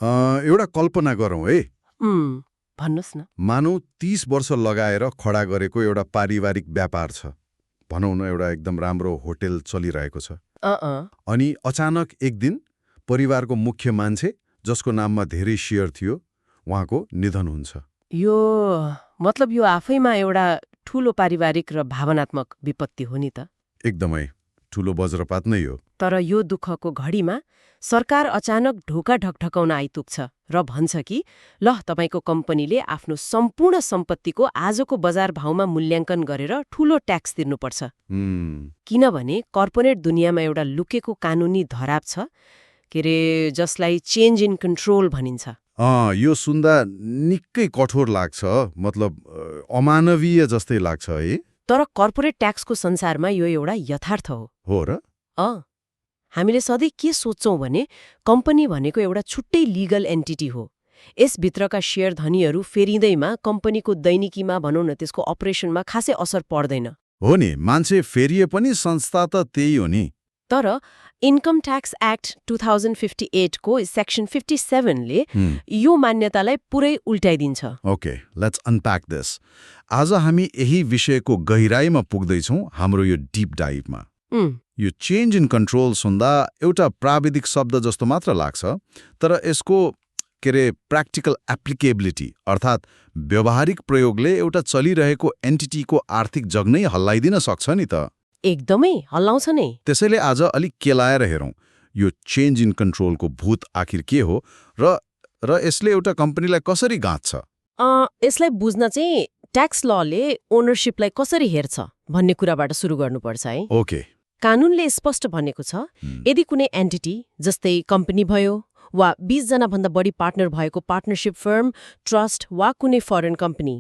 एउटा कल्पना गरौँ है। भन्नुहोस् न। मानौ 30 वर्ष लगाएर खडा गरेको एउटा पारिवारिक व्यापार छ। भनौँ न एउटा एकदम राम्रो होटेल चलिरहेको छ। अनि अचानक एक दिन परिवारको मुख्य मान्छे जसको नाममा धेरै शेयर थियो उहाँको निधन हुन्छ। यो मतलब यो आफैमा एउटा ठूलो पारिवारिक र भावनात्मक विपत्ति हो नि त। एकदमै ठूलो वज्रपात नै हो। तर यो दुःखको घडीमा सरकार अचानक ढोका ढकढकाउन आइपुग्छ र भन्छ कि ल तपाईँको कम्पनीले आफ्नो सम्पूर्ण सम्पत्तिको आजको बजार भावमा मूल्याङ्कन गरेर ठूलो ट्याक्स तिर्नुपर्छ। किनभने कर्पोरेट दुनियाँमा एउटा लुकेको कानुनी धराप छ के रे जसलाई चेन्ज इन कन्ट्रोल भनिन्छ। यो सुन्दा निकै कठोर लाग्छ, मतलब अमानवीय जस्तै लाग्छ है। तर कर्पोरेट ट्याक्सको संसारमा यो एउटा यथार्थ हो र? हामीले सधैँ के सोच्छौँ भने कम्पनी भनेको एउटा छुट्टै लिगल एन्टिटी हो। यसभित्रका शेयर धनीहरू फेरिँदैमा कम्पनीको दैनिकीमा भनौँ न त्यसको अपरेसनमा खासै असर पर्दैन। हो नि, मान्छे फेरिए पनि संस्था त त्यही हो नि। तर इन्कम ट्याक्स एक्ट 2058 को सेक्सन 57 ले यो मान्यतालाई पुरै उल्टाइदिन्छ। Okay, let's unpack this. आज हामी यही विषयको गहिराईमा पुग्दैछौँ हाम्रो यो डीप डाइभमा। यो चेन्ज इन कन्ट्रोल सुन्दा एउटा प्राविधिक शब्द जस्तो मात्र लाग्छ, तर यसको प्र्याक्टिकल एप्लिकेबिलिटी अर्थात् व्यवहारिक प्रयोगले एउटा चलिरहेको एन्टिटीको आर्थिक जग नै हल्लाइदिन सक्छ नि त। एकदमै हल्लाउँछ नै। त्यसैले आज अलिक केलाएर हेरौँ यो चेन्ज इन कन्ट्रोलको भूत आखिर के हो र यसले एउटा कम्पनीलाई कसरी गाँच्छ। यसलाई बुझ्न चाहिँ ट्याक्स लले ओनरसिपलाई कसरी हेर्छ भन्ने कुराबाट सुरु गर्नुपर्छ है। ओके। कानूनले स्पष्ट भनेको छ यदि कुनै एन्टिटी जस्तै कम्पनी भयो वा 20 जना भन्दा बढी पार्टनर भएको पार्टनरशिप फर्म, ट्रस्ट वा कुनै फरेन कम्पनी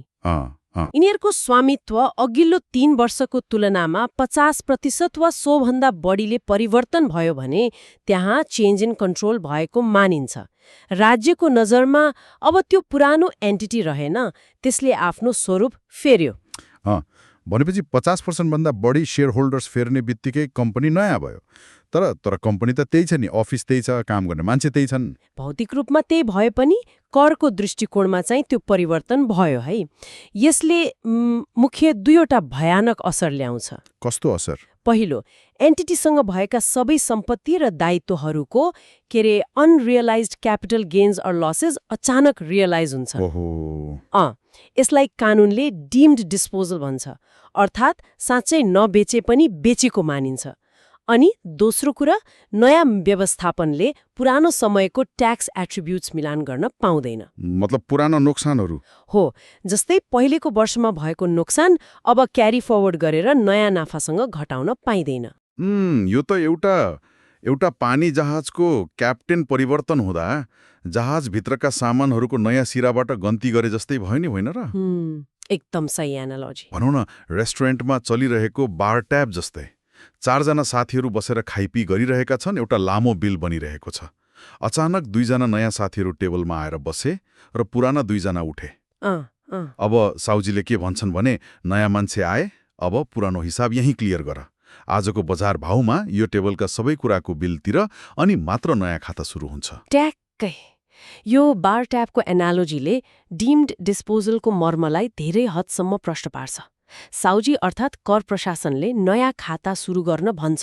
यिनीहरूको स्वामित्व अघिल्लो 3 वर्षको तुलनामा 50% वा सोभन्दा बढीले परिवर्तन भयो भने त्यहाँ चेन्ज इन कन्ट्रोल भएको मानिन्छ। राज्यको नजरमा अब त्यो पुरानो एन्टिटी रहेन, त्यसले आफ्नो स्वरूप फेर्यो। भनेपछि 50% भन्दा बढी शेयर होल्डर्स फेर्ने बित्तिकै कम्पनी नयाँ भयो। तर कम्पनी त त्यही छ नि, अफिस त्यही छ, काम गर्ने मान्छे त्यही छन्। भौतिक रूपमा त्यही भए पनि करको दृष्टिकोणमा चाहिँ त्यो परिवर्तन भयो है। यसले मुख्य दुईवटा भयानक असर ल्याउँछ। कस्तो असर? पहिलो, एन्टिटीसँग भएका सबै सम्पत्ति र दायित्वहरूको unrealised capital gains or losses अचानक रियलाइज हुन्छ। यसलाई कानूनले डिम्ड डिस्पोजल भन्छ, अर्थात् साँच्चै नबेचे पनि बेचेको मानिन्छ। अनि दोस्रो कुरा, नयाँ व्यवस्थापनले पुरानो समयको ट्याक्स एट्रिब्युट्स मिलान गर्न पाउँदैन। मतलब पुरानो नोक्सानहरू हो, जस्तै पहिलेको वर्षमा भएको नोक्सान अब क्यारी फरवर्ड गरेर नयाँ नाफासँग घटाउन पाइँदैन। यो त एउटा पानी जहाजको क्याप्टेन परिवर्तन हुँदा जहाजभित्रका सामानहरूको नयाँ सिराबाट गन्ती गरे जस्तै भयो नि, होइन र? एकदम सही एनालोजी। भनौँ न रेस्टुरेन्टमा चलिरहेको बार ट्याब जस्तै 4 जना साथीहरू बसेर खाइपी गरिरहेका छन्, एउटा लामो बिल बनिरहेको छ। अचानक 2 जना नयाँ साथीहरू टेबलमा आएर बसे र पुराना 2 जना उठे। अब साउजीले के भन्छन् भने नयाँ मान्छे आए, अब पुरानो हिसाब यहीँ क्लियर गर। आजको बजार भाउमा यो टेबलका सबै कुराको बिलतिर अनि मात्र नयाँ खाता सुरु हुन्छ। ट्याक्कै यो बार ट्याबको एनालोजीले डिम्ड डिस्पोजलको मर्मलाई धेरै हदसम्म प्रश्न पार्छ। साउजी अर्थात् कर प्रशासनले नयाँ खाता सुरु गर्न भन्छ,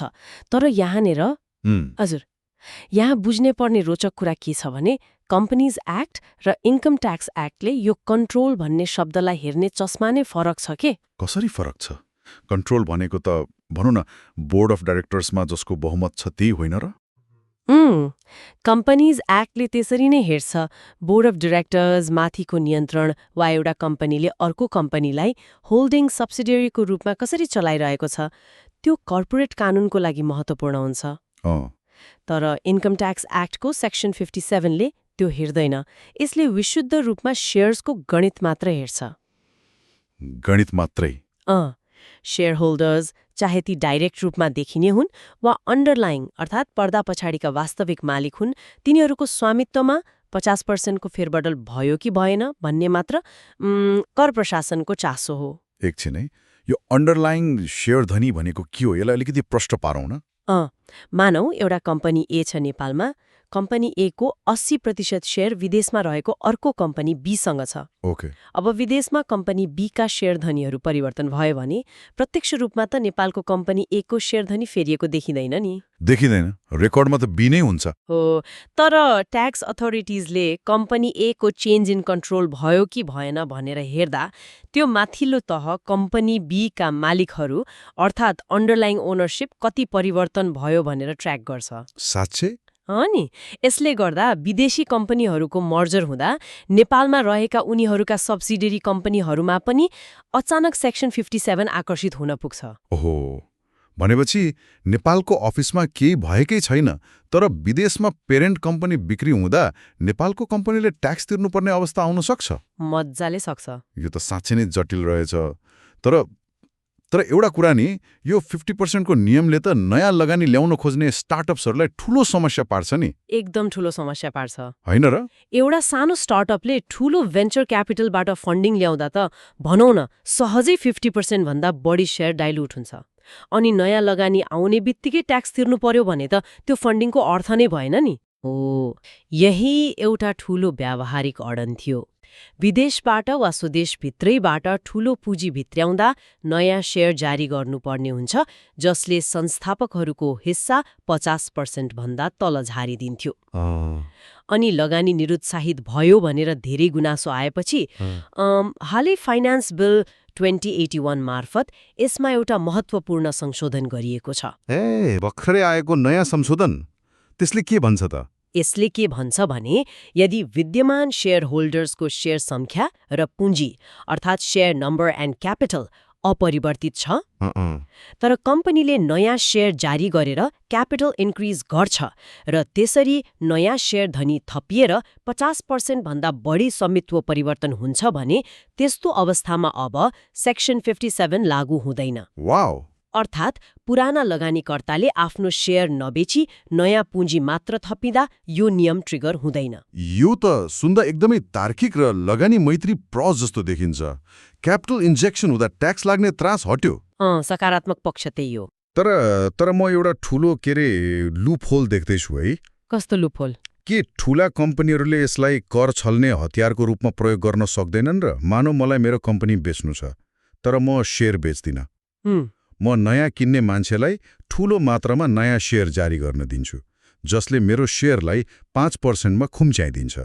तर यहाँनिर यहाँ बुझ्ने पर्ने रोचक कुरा के छ भने कम्पनीज एक्ट र इन्कम ट्याक्स एक्टले यो कन्ट्रोल भन्ने शब्दलाई हेर्ने चस्मा नै फरक छ के? कसरी फरक छ? कन्ट्रोल भनेको त भनौँ न बोर्ड अफ डाइरेक्टर्समा जसको बहुमत छ त्यही होइन र? कम्पनीज एक्टले त्यसरी नै हेर्छ। बोर्ड अफ डाइरेक्टर्स माथिको नियन्त्रण वा एउटा कम्पनीले अर्को कम्पनीलाई होल्डिङ सब्सिडियरीको रूपमा कसरी चलाइरहेको छ त्यो कर्पोरेट कानूनको लागि महत्त्वपूर्ण हुन्छ। तर इन्कम ट्याक्स एक्टको सेक्सन 57 ले त्यो हेर्दैन। यसले विशुद्ध रूपमा शेयर्सको गणित मात्र हेर्छ। गणित मात्रै? शेयर होल्डर्स चाहे ती डाइरेक्ट रूपमा देखिने हुन् वा अन्डरलाइङ अर्थात् पर्दा पछाडिका वास्तविक मालिक हुन्, तिनीहरूको स्वामित्वमा 50% को फेरबदल भयो कि भएन भन्ने मात्र कर प्रशासनको चासो हो। एकछिन है, यो अन्डरलाइङ शेयर धनी भनेको के हो? यसलाई अलिकति प्रश्न पारौँ न। मानौ एउटा कम्पनी ए छ नेपालमा, कम्पनी ए को 80% शेयर विदेशमा रहेको अर्को कम्पनी बीसँग छ। ओके। अब विदेशमा कम्पनी बीका शेयरधनीहरू परिवर्तन भयो भने प्रत्यक्ष रूपमा त नेपालको कम्पनी ए को शेयरधनी फेरिएको देखिँदैन नि। देखिँदैन, रेकर्डमा त बी नै हुन्छ। हो, तर ट्याक्स अथोरिटिजले कम्पनी ए को चेन्ज इन कन्ट्रोल भयो कि भएन भनेर हेर्दा त्यो माथिल्लो तह कम्पनी बी का मालिकहरू अर्थात् अन्डरलाइङ ओनरशिप कति परिवर्तन भयो भनेर ट्र्याक गर्छ। साँच्चै? नि यसले गर्दा विदेशी कम्पनीहरूको मर्जर हुँदा नेपालमा रहेका उनीहरूका सब्सिडियरी कम्पनीहरूमा पनि अचानक सेक्सन 57 आकर्षित हुन पुग्छ। ओहो, भनेपछि नेपालको अफिसमा केही भएकै छैन, तर विदेशमा पेरेन्ट कम्पनी बिक्री हुँदा नेपालको कम्पनीले ट्याक्स तिर्नुपर्ने अवस्था आउन सक्छ। मज्जाले सक्छ। यो त साँच्चै नै जटिल रहेछ। तर एउटा कुरा नि, यो 50% को नियमले त नयाँ लगानी ल्याउन खोज्ने स्टार्टअप्सहरूलाई ठूलो समस्या पार्छ नि। एकदम ठूलो समस्या पार्छ, होइन र? एउटा सानो स्टार्टअपले ठूलो भेन्चर क्यापिटलबाट फन्डिङ ल्याउँदा त भनौँ न सहजै 50% भन्दा बढी शेयर डाइल्युट हुन्छ। अनि नयाँ लगानी आउने बित्तिकै ट्याक्स तिर्नु पर्यो भने त त्यो फन्डिङको अर्थ नै भएन नि। हो, यही एउटा ठूलो व्यावहारिक अडन थियो। विदेशबाट वा स्वदेशभित्रैबाट ठूलो पुँजी भित्र्याउँदा नयाँ शेयर जारी गर्नुपर्ने हुन्छ, जसले संस्थापकहरूको हिस्सा 50% भन्दा तल झारिदिन्थ्यो। अनि लगानी निरुत्साहित भयो भनेर धेरै गुनासो आएपछि हालै फाइनान्स बिल 2081 मार्फत यसमा एउटा महत्त्वपूर्ण संशोधन गरिएको छ। भर्खरै आएको नयाँ संशोधन, त्यसले के भन्छ त? यसले के भन्छ भने यदि विद्यमान शेयर होल्डर्सको शेयर संख्या र पुँजी अर्थात् शेयर नम्बर एन्ड क्यापिटल अपरिवर्तित छ, तर कम्पनीले नयाँ शेयर जारी गरेर क्यापिटल इन्क्रिज गर्छ र त्यसरी नयाँ शेयर धनी थपिएर 50% भन्दा बढी स्वामित्व परिवर्तन हुन्छ भने त्यस्तो अवस्थामा अब सेक्सन 57 लागू हुँदैन। वाउ! अर्थात् पुराना लगानीकर्ताले आफ्नो शेयर नबेची नयाँ पुँजी मात्र थपिँदा यो नियम ट्रिगर हुँदैन। यो त सुन्दा एकदमै तार्किक र लगानी मैत्री प्रस जस्तो देखिन्छ। क्यापिटल इन्जेक्सन हुँदा ट्याक्स लाग्ने त्रास हट्यो। सकारात्मक पक्ष त्यही हो। तर म एउटा ठूलो लुप होल देख्दैछु है। कस्तो लुप होल? के ठूला कम्पनीहरूले यसलाई कर छल्ने हतियारको रूपमा प्रयोग गर्न सक्दैनन् र? मानौ मलाई मेरो कम्पनी बेच्नु छ, तर म शेयर बेच्दिनँ। म नयाँ किन्ने मान्छेलाई ठूलो मात्रामा नयाँ शेयर जारी गर्न दिन्छु, जसले मेरो शेयरलाई 5% मा खुम्च्याइदिन्छ।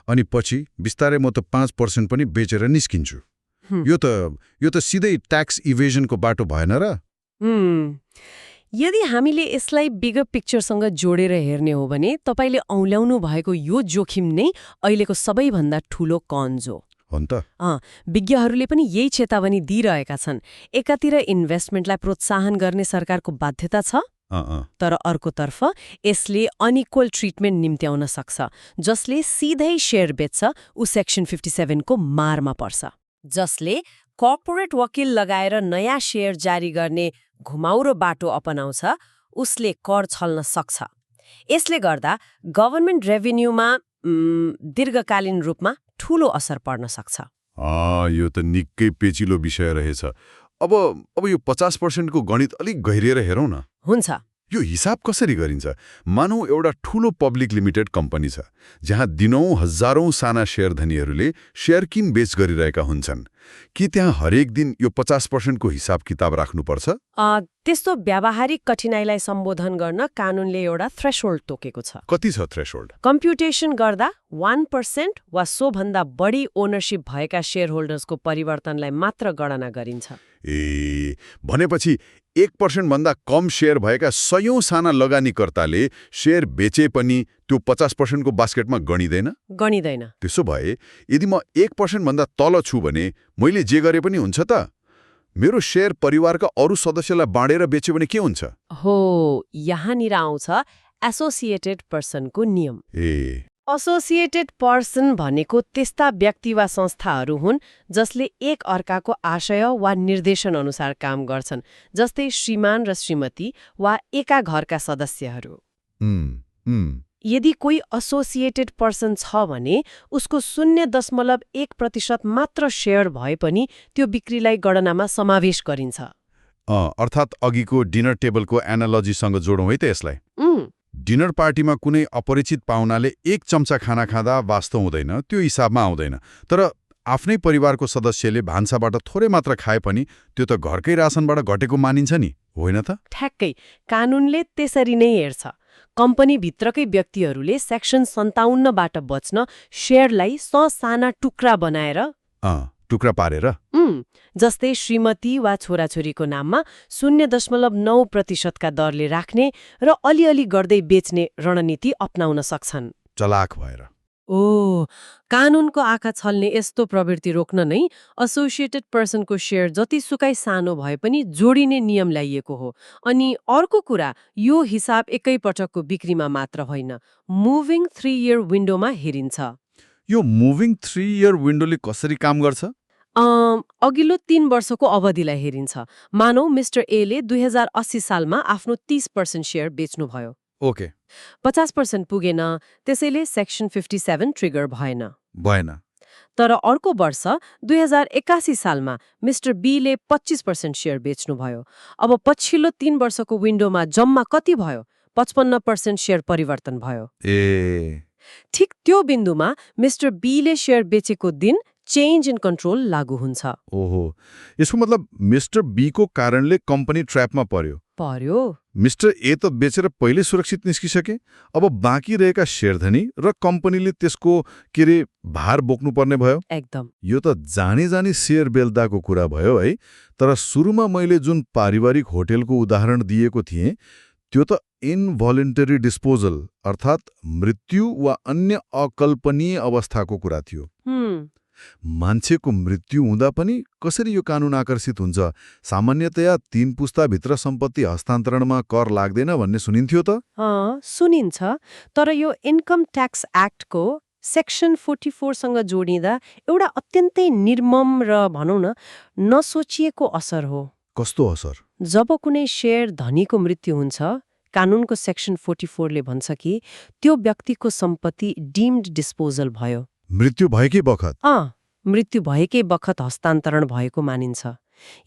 अनि पछि बिस्तारै म त 5% पनि बेचेर निस्किन्छु। यो त सिधै ट्याक्स इभेजनको बाटो भएन र? यदि हामीले यसलाई बिगर पिक्चरसँग जोडेर हेर्ने हो भने तपाईले औल्याउनु भएको यो जोखिम नै अहिलेको सबैभन्दा ठूलो कन्ज हो। विज्ञहरूले पनि यही चेतावनी दिइरहेका छन्। एकातिर इन्भेस्टमेन्टलाई प्रोत्साहन गर्ने सरकारको बाध्यता छ, तर अर्कोतर्फ यसले अनइक्वल ट्रिटमेन्ट निम्त्याउन सक्छ। जसले सिधै शेयर बेच्छ ऊ सेक्सन 57 को मारमा पर्छ। जसले कर्पोरेट वकिल लगाएर नयाँ शेयर जारी गर्ने घुमाउरो बाटो अपनाउँछ उसले कर छल्न सक्छ। यसले गर्दा गभर्नमेन्ट रेभिन्यूमा दीर्घकालीन रूपमा ठूलो असर पर्न सक्छ। यो त निकै पेचिलो विषय रहेछ। अब यो 50% को गणित अलिक गहिरिएर हेरौँ न। हुन्छ। यो हिसाब कसरी गरिन्छ? मानौ एउटा ठूलो पब्लिक लिमिटेड कम्पनी छ, जहाँ दिनौं हजारौं साना शेयरधनीहरूले शेयर किन बेच गरिरहेका हुन्छन्। के त्यहाँ हरेक दिन यो 50% को हिसाब किताब राख्नुपर्छ? त्यस्तो व्यावहारिक कठिनाइलाई सम्बोधन गर्न कानूनले एउटा थ्रेशोल्ड तोकेको छ। कति छ थ्रेशोल्ड? कम्प्युटेसन गर्दा 1% वा सोभन्दा बढी ओनरशिप भएका शेयर होल्डर्सको परिवर्तनलाई मात्र गणना गरिन्छ। भनेपछि 1% भन्दा कम शेयर भएका सयौं साना लगानीकर्ताले शेयर बेचे पनि त्यो 50% को बास्केटमा गणिँदैन? गणिँदैन। त्यसो भए यदि म 1% भन्दा तल छु भने मैले जे गरे पनि हुन्छ त? मेरो शेयर परिवारका अरू सदस्यलाई बाँडेर बेच्यो भने के हुन्छ? हो, यहाँनिर आउँछ एसोसिएटेड पर्सनको नियम। एसोसिएटेड पर्सन भनेको त्यस्ता व्यक्ति वा संस्थाहरू हुन् जसले एक अर्काको आशय वा निर्देशन अनुसार काम गर्छन्, जस्तै श्रीमान र श्रीमती वा एका घरका सदस्यहरू। यदि कोही एसोसिएटेड पर्सन छ भने उसको 0.1% मात्र शेयर भए पनि त्यो बिक्रीलाई गणनामा समावेश गरिन्छ। अर्थात् अघिको डिनर टेबलको एनालोजीसँग जोडौँ है त यसलाई। डिनर पार्टीमा कुनै अपरिचित पाहुनाले 1 चम्चा खाना खाँदा वास्तव हुँदैन, त्यो हिसाबमा आउँदैन। तर आफ्नै परिवारको सदस्यले भान्साबाट थोरै मात्र खाए पनि त्यो त घरकै रासनबाट घटेको मानिन्छ नि, होइन त? ठ्याक्कै कानूनले त्यसरी नै हेर्छ। कम्पनीभित्रकै व्यक्तिहरूले सेक्सन 57बाट बच्न शेयरलाई ससाना टुक्रा बनाएर टुक्रा पारेर जस्तै श्रीमती वा छोराछोरीको नाममा 0.9% का दरले राख्ने र अलिअलि गर्दै बेच्ने रणनीति अपनाउन सक्छन्। चलाक भएर। कानूनको आँखा छल्ने यस्तो प्रवृत्ति रोक्न नै एसोसिएटेड पर्सनको शेयर जतिसुकै सानो भए पनि जोडिने नियम ल्याइएको हो। अनि अर्को कुरा, यो हिसाब एकै पटकको बिक्रीमा मात्र होइन, मुभिङ 3 इयर विन्डोमा हेरिन्छ। यो मुभिङ 3 इयर विन्डोले कसरी काम गर्छ? अघिल्लो 3 वर्षको अवधिलाई हेरिन्छ। मानौ मिस्टर एले 2080 सालमा आफ्नो 30% शेयर बेच्नुभयो। ओके। 50% पुगेन, त्यसैले सेक्सन 57 ट्रिगर भएन। तर अर्को वर्ष 2081 सालमा मिस्टर बीले 25% शेयर बेच्नुभयो। अब पछिल्लो 3 वर्षको विन्डोमा जम्मा कति भयो? 55% शेयर परिवर्तन भयो। ठिक त्यो बिन्दुमा मिस्टर बीले शेयर बेचेको दिन चेन्ज इन कन्ट्रोल लागू हुन्छ। ओहो, यसको मतलब मिस्टर बी को कारणले कम्पनी ट्र्यापमा पर्यो। मिस्टर ए त बेचेर पहिले सुरक्षित निस्किसके, अब बाँकी रहेका शेयरधनी र कम्पनीले त्यसको भार बोक्नुपर्ने भयो। एकदम। यो त जाने जाने शेयर बेल्दाको कुरा भयो है। तर सुरुमा मैले जुन पारिवारिक होटेलको उदाहरण दिएको थिएँ, त्यो त इनभोलन्टरी डिस्पोजल अर्थात् मृत्यु वा अन्य अकल्पनीय अवस्थाको कुरा थियो। मान्छेको मृत्यु हुँदा पनि कसरी यो कानून आकर्षित हुन्छ? सामान्यतया 3 पुस्ताभित्र सम्पत्ति हस्तान्तरणमा कर लाग्दैन भन्ने सुनिन्थ्यो त? सुनिन्छ, तर यो इन्कम ट्याक्स एक्टको सेक्सन 44सँग जोडिँदा एउटा अत्यन्तै निर्मम र भनौँ न नसोचिएको असर हो। कस्तो असर? जब कुनै शेयर धनीको मृत्यु हुन्छ, कानूनको सेक्सन 44ले भन्छ कि त्यो व्यक्तिको सम्पत्ति डिम्ड डिस्पोजल भयो। मृत्यु भएकै बखत हस्तान्तरण भएको मानिन्छ।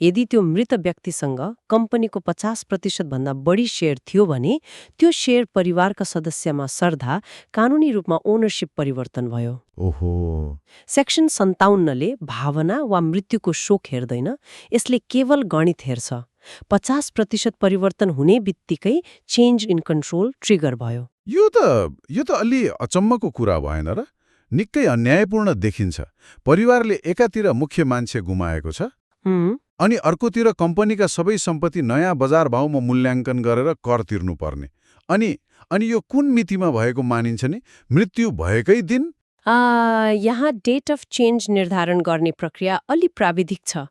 यदि त्यो मृत व्यक्तिसँग कम्पनीको 50% भन्दा बढी शेयर थियो भने त्यो शेयर परिवारका सदस्यमा सर्दा कानूनी रूपमा ओनरशिप परिवर्तन भयो। ओहो। सेक्सन 57ले भावना वा मृत्युको शोक हेर्दैन, यसले केवल गणित हेर्छ। 50% परिवर्तन हुने बित्तिकै चेन्ज इन कन्ट्रोल ट्रिगर भयो। यो त अलि अचम्मको कुरा भएन र? निकै अन्यायपूर्ण देखिन्छ। परिवारले एकातिर मुख्य मान्छे गुमाएको छ अनि अर्कोतिर कम्पनीका सबै सम्पत्ति नयाँ बजार भावमा मूल्याङ्कन गरेर कर तिर्नुपर्ने। अनि यो कुन मितिमा भएको मानिन्छ नि? मृत्यु भएकै दिन? यहाँ डेट अफ चेन्ज निर्धारण गर्ने प्रक्रिया अलि प्राविधिक छ।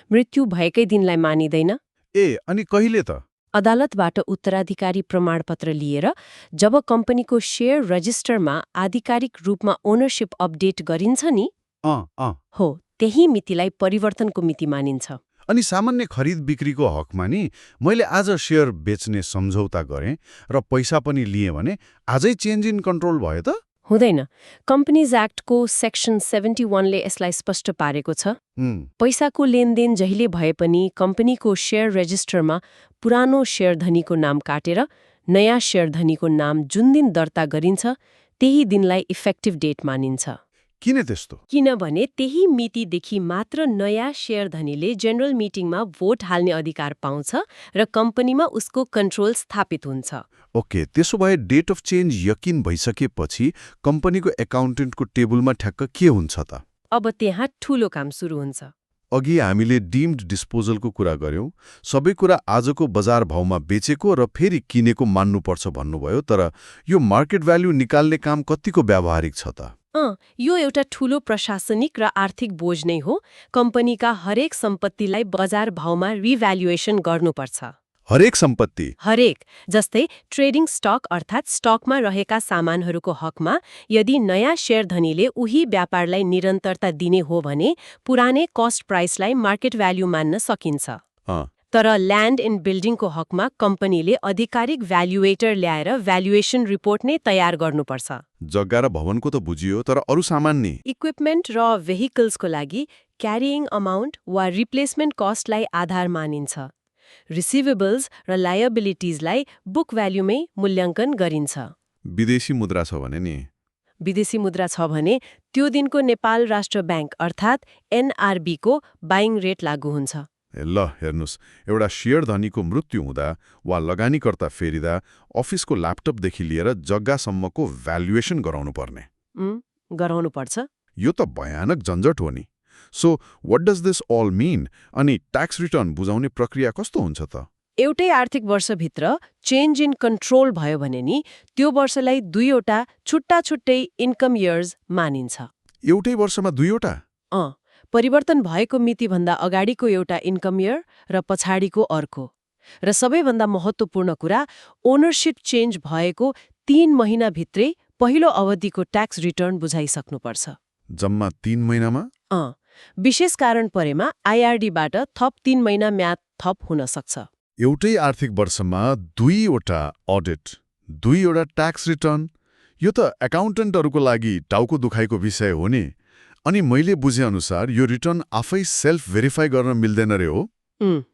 मृत्यु भएकै दिनलाई मानिदैन। अनि कहिले त? अदालतबाट उत्तराधिकारी प्रमाणपत्र लिएर जब कम्पनीको शेयर रजिस्टरमा आधिकारिक रूपमा ओनरशिप अपडेट गरिन्छ नि, हो त्यही मितिलाई परिवर्तनको मिति मानिन्छ। अनि सामान्य खरिद बिक्रीको हकमा नि मैले आज शेयर बेच्ने सम्झौता गरेँ र पैसा पनि लिएँ भने आजै चेन्ज इन कन्ट्रोल भयो त? हुँदैन। कम्पनीज एक्टको सेक्सन 71ले यसलाई स्पष्ट पारेको छ। पैसाको लेनदेन जहिले भए पनि कम्पनीको शेयर रेजिस्टरमा पुरानो शेयरधनीको नाम काटेर नयाँ शेयरधनीको नाम जुन दिन दर्ता गरिन्छ त्यही दिनलाई इफेक्टिभ डेट मानिन्छ। किन त्यस्तो? किनभने त्यही मितिदेखि मात्र नयाँ शेयरधनीले जेनरल मिटिङमा भोट हाल्ने अधिकार पाउँछ र कम्पनीमा उसको कन्ट्रोल स्थापित हुन्छ। ओके, त्यसो भए डेट अफ चेन्ज यकिन भइसकेपछि कम्पनीको एकाउन्टेन्टको टेबलमा ठ्याक्क के हुन्छ त? अब त्यहाँ ठूलो काम सुरु हुन्छ। अघि हामीले डिम्ड डिस्पोजलको कुरा गर्यौं। सबै कुरा आजको बजार भावमा बेचेको र फेरि किनेको मान्नुपर्छ भन्नुभयो, तर यो मार्केट भ्याल्यु निकाल्ने काम कतिको व्यावहारिक छ त? यो एउटा ठूलो प्रशासनिक र आर्थिक बोझ नै हो। कम्पनीका हरेक सम्पत्तिलाई बजार भावमा रिभ्यालुएसन गर्नुपर्छ। हरेक सम्पत्ति? हरेक। जस्तै ट्रेडिङ स्टक अर्थात् स्टकमा रहेका सामानहरूको हकमा यदि नयाँ शेयरधनीले उही व्यापारलाई निरन्तरता दिने हो भने पुरानै कस्ट प्राइसलाई मार्केट भ्याल्यु मान्न सकिन्छ। तर ल्यान्ड एन्ड बिल्डिङको हकमा कम्पनीले आधिकारिक भ्यालुएटर ल्याएर भ्यालुएसन रिपोर्ट नै तयार गर्नुपर्छ। जग्गा र भवनको त बुझियो, तर अरू सामान नि? इक्विपमेन्ट र भेहिकल्सको लागि क्यारिङ अमाउन्ट वा रिप्लेसमेन्ट कस्टलाई आधार मानिन्छ। रिसिभेबल्स र लायबिलिटिजलाई बुक भ्याल्युमै मूल्याङ्कन गरिन्छ। विदेशी मुद्रा छ भने नि विदेशी मुद्रा छ भने त्यो दिनको नेपाल राष्ट्र ब्याङ्क अर्थात् एनआरबीको बाइङ रेट लागू हुन्छ। ल हेर्नुस्, एउटा शेयर धनीको मृत्यु हुँदा वा लगानीकर्ता फेरिदा अफिसको ल्यापटपदेखि लिएर जग्गासम्मको भ्यालुएसन गराउनु पर्ने। गराउनु पर्छ। यो त भयानक झन्झट हो नि। So what does this all mean? अनि ट्याक्स रिटर्न बुझाउने प्रक्रिया कस्तो हुन्छ त? एउटै आर्थिक वर्षभित्र चेन्ज इन कन्ट्रोल भयो भने नि त्यो वर्षलाई 2वटा छुट्टा छुट्टै इन्कम इयर्स मानिन्छ। एउटै वर्षमा 2वटा? परिवर्तन भएको मितिभन्दा अगाडिको एउटा इन्कम इयर र पछाडिको अर्को। र सबैभन्दा महत्त्वपूर्ण कुरा, ओनरशिप चेन्ज भएको 3 महिनाभित्रै पहिलो अवधिको ट्याक्स रिटर्न बुझाइसक्नुपर्छ। जम्मा 3 महिनामा? विशेष कारण परेमा आईआरडीबाट थप 3 महिना म्याद थप हुन सक्छ। एउटै आर्थिक वर्षमा 2वटा अडिट, 2वटा ट्याक्स रिटर्न, यो त एकाउन्टेन्टहरूको लागि टाउको दुखाइको विषय हो नि। अनि मैले बुझेअनुसार यो रिटर्न आफै सेल्फ भेरिफाई गर्न मिल्दैन रे हो?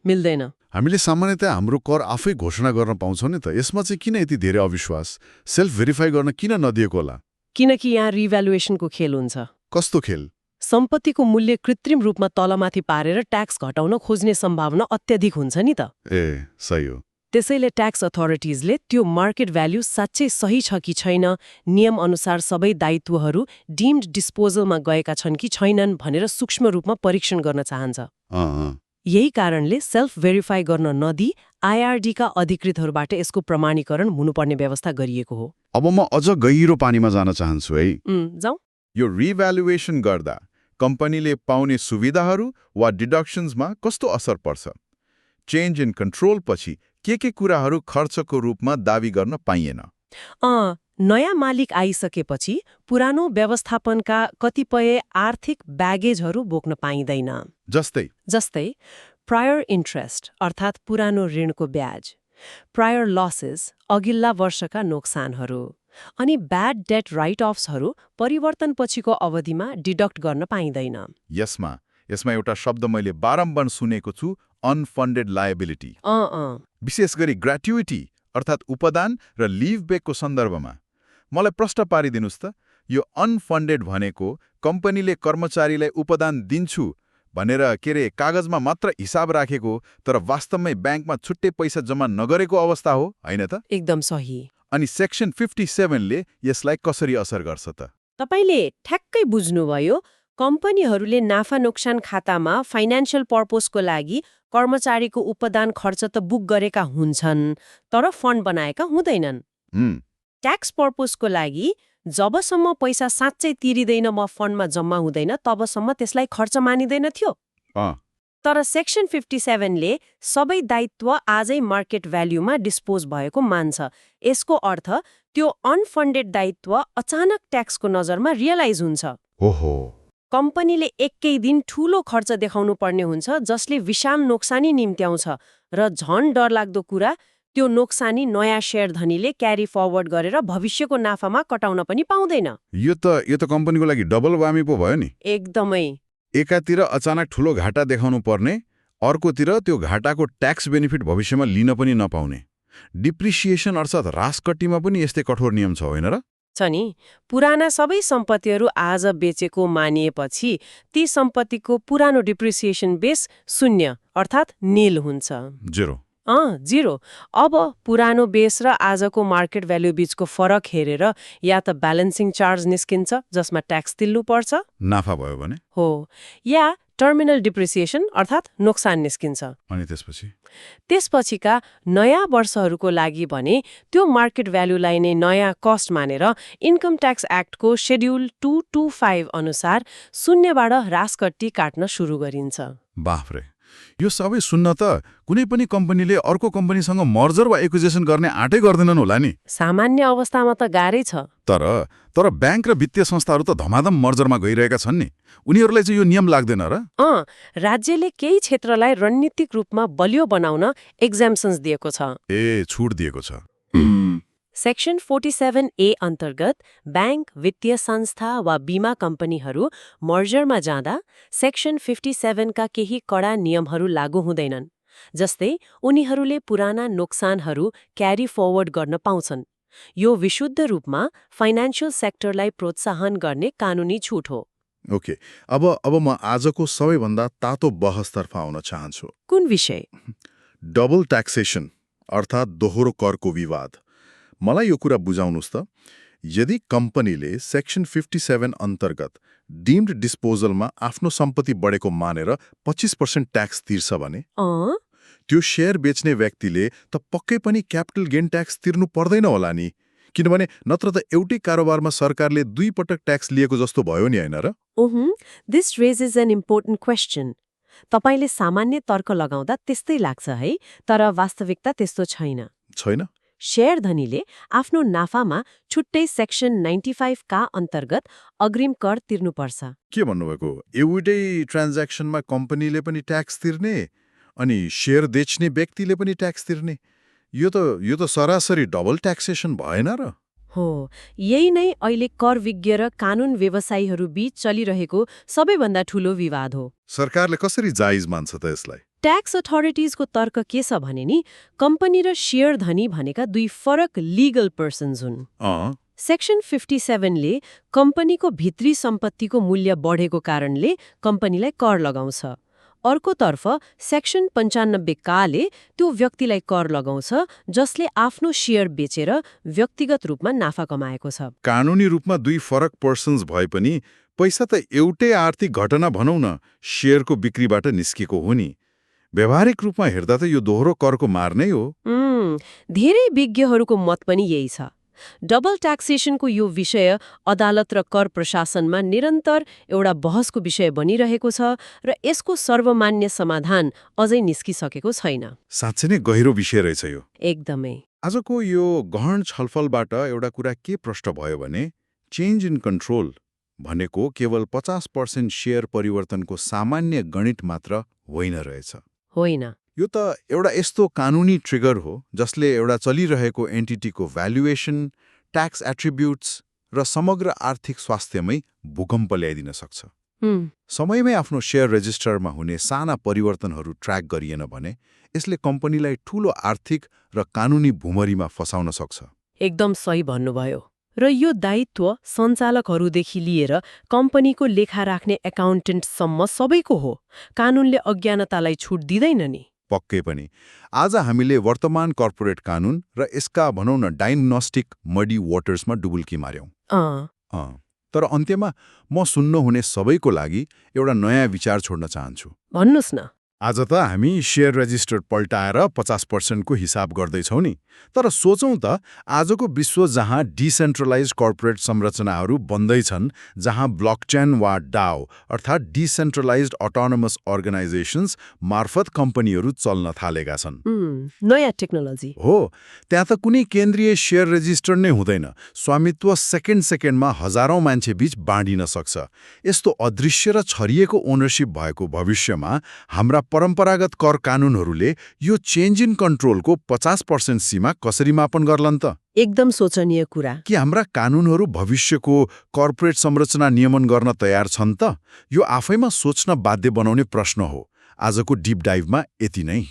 मिल्दैन। हामीले सामान्यतया हाम्रो कर आफै घोषणा गर्न पाउँछौँ नि त। यसमा चाहिँ किन यति धेरै अविश्वास? सेल्फ भेरिफाई गर्न किन नदिएको होला? किनकि यहाँ रिभ्यालुएसनको खेल हुन्छ। कस्तो खेल? सम्पत्तिको मूल्य कृत्रिम रूपमा तलमाथि पारेर ट्याक्स घटाउन खोज्ने सम्भावना अत्याधिक हुन्छ नि त। सही हो। त्यसैले ट्याक्स अथोरिटिजले त्यो मार्केट भ्याल्यु साँच्चै सही छ कि छैन, नियम अनुसार सबै दायित्वहरू डिम्ड डिस्पोजलमा गएका छन् कि छैनन् भनेर सूक्ष्म रूपमा परीक्षण गर्न चाहन्छ। यही कारणले सेल्फ भेरिफाई गर्न नदी आईआरडीका अधिकृतहरूबाट यसको प्रमाणीकरण हुनुपर्ने व्यवस्था गरिएको हो। अब म अझ गहिरो पानीमा जान चाहन्छु है। जाउँ। यो रिभ्यालुएसन गर्दा कम्पनीले पाउने सुविधाहरू वा डिडक्सन्समा कस्तो असर पर्छ? चेन्ज इन कन्ट्रोल पछि के कुराहरू खर्चको रूपमा दावी गर्न पाइएन? नयाँ मालिक आइसकेपछि पुरानो व्यवस्थापनका कतिपय आर्थिक ब्यागेजहरू बोक्न पाइँदैन। जस्तै प्रायर इन्ट्रेस्ट अर्थात् पुरानो ऋणको ब्याज, प्रायर लसेस अघिल्ला वर्षका नोक्सानहरू, अनि ब्याड डेट राइट अफ्सहरू परिवर्तनपछिको अवधिमा डिडक्ट गर्न पाइँदैन। यसमा एउटा शब्द मैले बारम्बार सुनेको छु, अनफन्डेड लायबिलिटी। विशेष गरी ग्र्याट्युइटी अर्थात् उपदान र लिभ ब्याकको सन्दर्भमा। मलाई प्रश्न पारिदिनुस् त, यो अनफन्डेड भनेको कम्पनीले कर्मचारीलाई उपदान दिन्छु भनेर कागजमा मात्र हिसाब राखेको तर वास्तवमै ब्याङ्कमा छुट्टै पैसा जम्मा नगरेको अवस्था हो, हैन त? एकदम सही। अनि सेक्सन 57 ले यसलाई कसरी असर गर्छ त? तपाईले ठ्याक्कै बुझ्नुभयो। कम्पनीहरूले नाफा नोक्सान खातामा फाइनान्शियल पर्पसको लागि कर्मचारीको उपदान खर्च त बुक गरेका हुन्छन्, तर फन्ड बनाएका हुँदैनन्। ट्याक्स पर्पसको लागि जबसम्म पैसा साँच्चै तिरिँदैन वा फन्डमा जम्मा हुँदैन तबसम्म त्यसलाई खर्च मानिँदैन थियो। तर सेक्सन 57 ले सबै दायित्व आजै मार्केट भ्याल्युमा डिस्पोज भएको मान्छ। यसको अर्थ त्यो अनफन्डेड दायित्व अचानक ट्याक्सको नजरमा रियलाइज हुन्छ। कम्पनीले एकै दिन ठूलो खर्च देखाउनु पर्ने हुन्छ जसले विषम नोक्सानी निम्त्याउँछ, र झन डरलाग्दो कुरा, त्यो नोक्सानी नयाँ शेयर धनीले क्यारी फरवर्ड गरेर भविष्यको नाफामा कटाउन पनि पाउँदैन। यो त कम्पनीको लागि डबल वामी पो भयो नि। एकदमै। एकातिर अचानक ठूलो घाटा देखाउनु पर्ने, अर्कोतिर त्यो घाटाको ट्याक्स बेनिफिट भविष्यमा लिन पनि नपाउने। डिप्रिसिएसन अर्थात् ह्रासकट्टीमा पनि यस्तै कठोर नियम छ, होइन र? छ नि। पुराना सबै सम्पत्तिहरू आज बेचेको मानिएपछि ती सम्पत्तिको पुरानो डिप्रिसिएसन बेस 0 अर्थात् नील हुन्छ। जिरो। अब पुरानो बेस र आजको मार्केट भ्याल्यु बीचको फरक हेरेर या त ब्यालेन्सिङ चार्ज निस्किन्छ जसमा ट्याक्स तिर्नु पर्छ, नाफा भयो भने हो, या टर्मिनल डिप्रिसिएसन अर्थात् नोक्सान निस्किन्छ। अनि त्यसपछिका नयाँ वर्षहरूको लागि भने त्यो मार्केट भ्याल्युलाई नै नयाँ कस्ट मानेर इन्कम ट्याक्स एक्टको शेड्युल 225 अनुसार 0बाट ह्रासकट्टी काट्न सुरु गरिन्छ। बाफरे, यो सबै सुन्न त कुनै पनि कम्पनीले अर्को कम्पनीसँग मर्जर वा एक्विजिसन गर्ने आँटै गर्दैनन् होला नि। सामान्य अवस्थामा त गाह्रै छ। तर ब्याङ्क र वित्तीय संस्थाहरू त धमाधम मर्जरमा गइरहेका छन् नि। उनीहरूलाई चाहिँ यो नियम लाग्दैन र? राज्यले केही क्षेत्रलाई रणनीतिक रूपमा बलियो बनाउन एक्जाम्पसन्स दिएको छ। छुट दिएको छ। सेक्सन 47A अन्तर्गत ब्याङ्क, वित्तीय संस्था वा बीमा कम्पनीहरू मर्जरमा जाँदा सेक्सन 57 का केही कडा नियमहरू लागू हुँदैनन्। जस्तै उनीहरूले पुराना नोक्सानहरू क्यारी फरवर्ड गर्न पाउँछन्। यो विशुद्ध रूपमा फाइनान्शियल सेक्टरलाई प्रोत्साहन गर्ने कानुनी छुट हो। ओके, अब म आजको सबैभन्दा तातो बहसतर्फ आउन चाहन्छु। कुन विषय? डबल ट्याक्सेसन अर्थात् दोहोरो करको विवाद। मलाई यो कुरा बुझाउनुस् त, यदि कम्पनीले सेक्सन 57 अन्तर्गत डिम्ड डिस्पोजलमा आफ्नो सम्पत्ति बढेको मानेर 25% ट्याक्स तिर्छ भने त्यो शेयर बेच्ने व्यक्तिले त पक्कै पनि क्यापिटल गेन ट्याक्स तिर्नु पर्दैन होला नि, किनभने नत्र त एउटै कारोबारमा सरकारले 2 पटक ट्याक्स लिएको जस्तो भयो नि, हैन र? This raises an important question. तपाईले सामान्य तर्क लगाउँदा त्यस्तै लाग्छ है, तर वास्तविकता त्यस्तो छैन। छैन? शेयर धनीले आफ्नो नाफामा छुट्टै सेक्सन 95 का अन्तर्गत अग्रिम कर तिर्नुपर्छ। के भन्नुभएको? एउटै ट्रान्ज्याक्सनमा कम्पनीले पनि ट्याक्स तिर्ने अनि शेयर बेच्ने व्यक्तिले पनि ट्याक्स तिर्ने? यो त सरासरी डबल ट्याक्सेसन भएन र? हो, यही नै अहिले कर विज्ञ र कानून व्यवसायीहरू बीच चलिरहेको सबैभन्दा ठूलो विवाद हो। सरकारले कसरी जायज मान्छ त यसलाई? ट्याक्स अथोरिटिजको तर्क के छ भने नि, कम्पनी र शेयर धनी भनेका दुई फरक लिगल पर्सन्स हुन्। सेक्सन 57 ले कम्पनीको भित्री सम्पत्तिको मूल्य बढेको कारणले कम्पनीलाई कर लगाउँछ। अर्कोतर्फ सेक्सन 95 काले त्यो व्यक्तिलाई कर लगाउँछ जसले आफ्नो शेयर बेचेर व्यक्तिगत रूपमा नाफा कमाएको छ। कानुनी रूपमा दुई फरक पर्सन्स भए पनि पैसा त एउटै आर्थिक घटना भनौँ न शेयरको बिक्रीबाट निस्केको हो नि। व्यावहारिक रूपमा हेर्दा त यो दोहोरो करको मार नै हो। धेरै विज्ञहरूको मत पनि यही छ। डबल ट्याक्सेसनको यो विषय अदालत र कर प्रशासनमा निरन्तर एउटा बहसको विषय बनिरहेको छ र यसको सर्वमान्य समाधान अझै निस्किसकेको छैन। साँच्चै नै गहिरो विषय रहेछ यो। एकदमै। आजको यो गहन छलफलबाट एउटा कुरा के प्रष्ट भयो भने चेन्ज इन कन्ट्रोल भनेको केवल 50% शेयर परिवर्तनको सामान्य गणित मात्र होइन रहेछ। होइन। यो त एउटा यस्तो कानुनी ट्रिगर हो जसले एउटा चलिरहेको एन्टिटीको भ्यालुएसन, ट्याक्स एट्रिब्युट्स र समग्र आर्थिक स्वास्थ्यमै भूकम्प ल्याइदिन सक्छ। समयमै आफ्नो शेयर रेजिस्टरमा हुने साना परिवर्तनहरू ट्र्याक गरिएन भने यसले कम्पनीलाई ठूलो आर्थिक र कानुनी भुमरीमा फसाउन सक्छ। एकदम सही भन्नुभयो। र यो दायित्व सञ्चालकहरूदेखि लिएर कम्पनीको लेखा राख्ने एकाउन्टेन्टसम्म सबैको हो। कानुनले अज्ञानतालाई छुट दिँदैन नि। पक्कै पनि। आज हामीले वर्तमान कर्पोरेट कानुन र यसका भनौँ न डायग्नोस्टिक मडी वाटर्समा डुबुल्की मार्यौं। तर अन्त्यमा म सुन्न हुने सबैको लागि एउटा नयाँ विचार छोड्न चाहन्छु। भन्नुस् न। आज त हामी शेयर रेजिस्टर पल्टाएर 50% को हिसाब गर्दैछौँ नि, तर सोचौँ त आजको विश्व जहाँ डिसेन्ट्रलाइज कर्पोरेट संरचनाहरू बन्दैछन्, जहाँ ब्लकचेन वा डाओ अर्थात् डिसेन्ट्रलाइज्ड अटोनोमस अर्गनाइजेसन्स मार्फत कम्पनीहरू चल्न थालेका छन्। नयाँ टेक्नोलोजी हो, त्यहाँ त कुनै केन्द्रीय शेयर रेजिस्टर नै हुँदैन। स्वामित्व सेकेन्डमा हजारौं मान्छे बीच बाँडिन सक्छ। यस्तो अदृश्य र छरिएको ओनरशिप भएको भविष्यमा हाम्रा परम्परागत कर कानुनहरूले यो चेन्ज इन कन्ट्रोलको 50% सीमा कसरी मापन गर्लान् त? एकदम सोचनीय कुरा। कि हाम्रा कानुनहरू भविष्यको कर्पोरेट संरचना नियमन गर्न तयार छन् त? यो आफैमा सोच्न बाध्य बनाउने प्रश्न हो। आजको डिप डाइभमा यति नै।